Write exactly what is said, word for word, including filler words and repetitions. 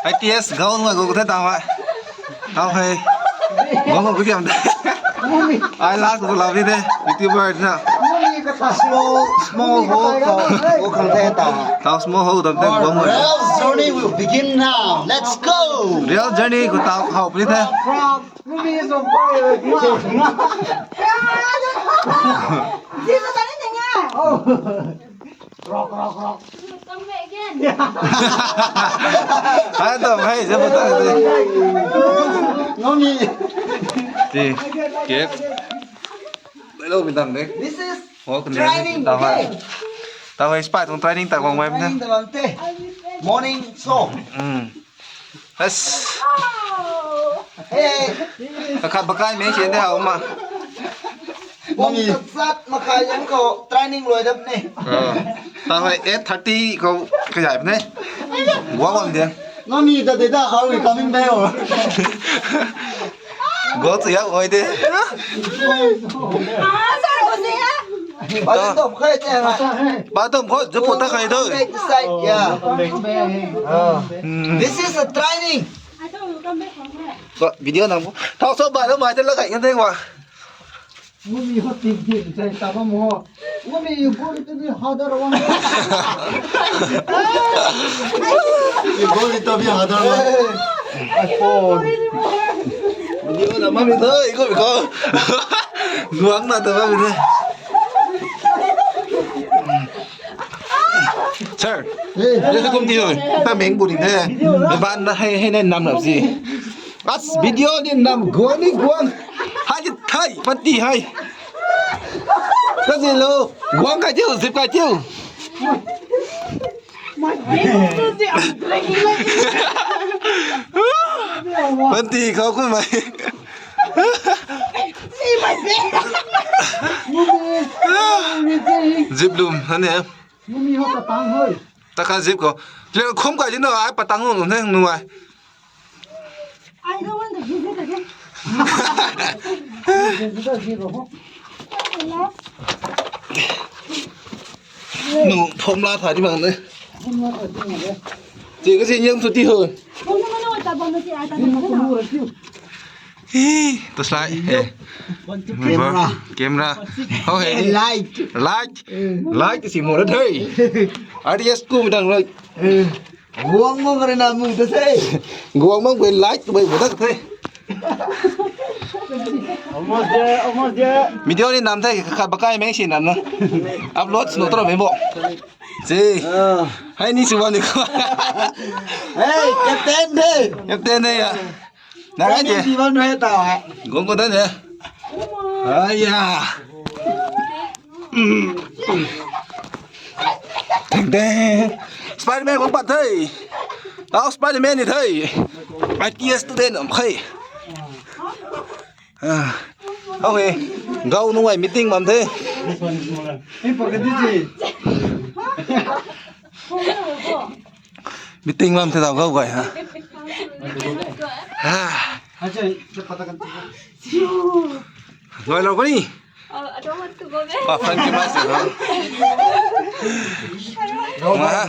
I T S gau ngai gu te tang wa. Tau hei. Gau gu kiam de. Ai la ku la bi de. YouTuber na. Small, small hole, tau, tau small hole dam te gau ngai. Our real journey will begin now. Let's go. Real journey ku tau hau bi de. Rock, rock, rock. Hai, tau, hai, ze bata de. Ngami. Ti, kep. Hello, bintang de. This is training, tau hai. Tau hai, spy tong training ta kong mai ne. Training ta bam te. Morning show. Hmm. As. Hey. Kakhat bakai me sian de hau ma. Bong tatsat makai yang ko training loi dap ne. Ah. Tau hai eight thirty ko kaya ne. Gua bam de. Ngami da de da, are we coming back or? Gua tu ya oi de. Ah, sorry, ko se ya. Ba dum khai te. Ba dum khai, je pota khai do. Take the side, yeah. Ah. Hmm. This is a training. Ba, video nam ko. Tau so ba lo mai te la kai ngan de wa. Ngumi ho ting ting chai ta ba mo. Ngumi you go little bit harder one. You go little bit harder one. Hey, I fall. Video na mami thoi ko ko. Guang na ta mami thoi. Sir. Hey. Ye kum ti oi. Ta meng bu ding de. Ban na hai hai ne nam na si. As video ni nam guang ni guang. Hai ki thai, panti hai. Ka zi lo, guang kai tiu, zip kai tiu. Panti kau ku mai. Zip lum, hane. Ta ka zip ko. Le khum kai di no, ai patang no ne nu ai. I don't want to visit again. Nu, phom la tha di bang ne. Ti ka si nyam tu ti ho. Hi, to slide. Eh. Camera. Camera. Oh, hey. Light. Light. Light si mo ra thei. R D S ku dang light. Guang mong kare na mu te se. Guang mong kwe light kwe bu dak te. Almost there, almost there. Video ni nam te ka bakai meng si nam na. Upload sunu tro me bo. Si. Ah. Hai ni si wa ni ko. Hey, captain de. Captain de ya. Na ga je. Ni di ban he ta hai. Gong ko dan he. Aya. Ding ding. Spider-Man gong pat thei. Tau Spider-Man ni thei. I T S student am khai. Ah. Okay. Gau nung ai meeting mam thei. Meeting mam thei tau gau gai ha. Ah. Loi lo ko ni. Oh, I don't want to go there. Ah, friend ke pass hai. Wah.